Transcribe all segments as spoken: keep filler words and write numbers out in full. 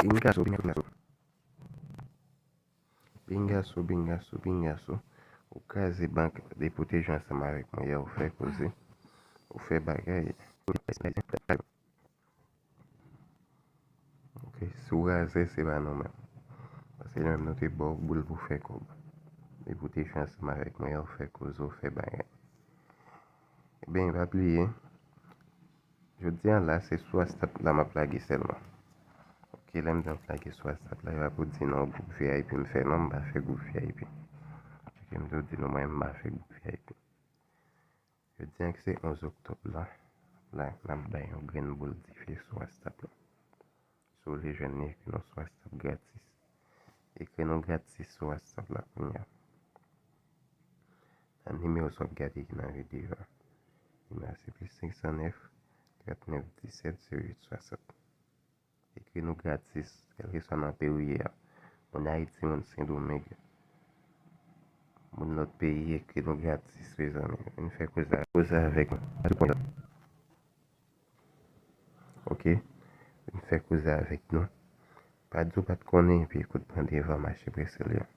Bingaso, bingaso, bingaso. Bingaso, bingaso, bingaso. Ou kraze bank, depote jwe ansanm avèk mwen yè, ou fè koze, ou fè bagay. Ok, si w raze, se pa nou menm. Paske nou menm nou te ba w boul pou fè kòb. Depote jwe ansanm avèk mwen yè, ou fè koze, ou fè bagay. Ebyen, pa bliye, jodi a la, se sou WhatsApp la m ap lage sèlman. Ok, lè m di m ap lage sou WhatsApp la, yo pa pou di non gwoup V I P m fè non, m pa fè gwoup V I P. Ok, m tou di nou mwen m pa fè gwoup V I P. Jodi a ki se onz oktòb la, la, n ap bay yon grenn boul dife sou WhatsApp la. Si w vle jwenn li, ekri nou sou WhatsApp gratis. Ekri nou gratis sou WhatsApp la kounye a. Nan nimewo sa w ap gade ki nan videyo a. Nimewo a se plis senk san nèf, trant nèf, disèt, zewo uit, swasant. Ekri nou gratis, kèlkeswa nan peyi w ye a. Moun Ayiti, moun Sendomeng, moun lòt peyi, ekri nou gratis, mezanmi. Vin fè koze, koze avèk nou. Ok? Vin fè koze avèk nou. Pa di w pa t konnen, epi kout pran devan, mache prese l yo.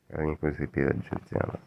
Pa gen koze peryòd jodi a la.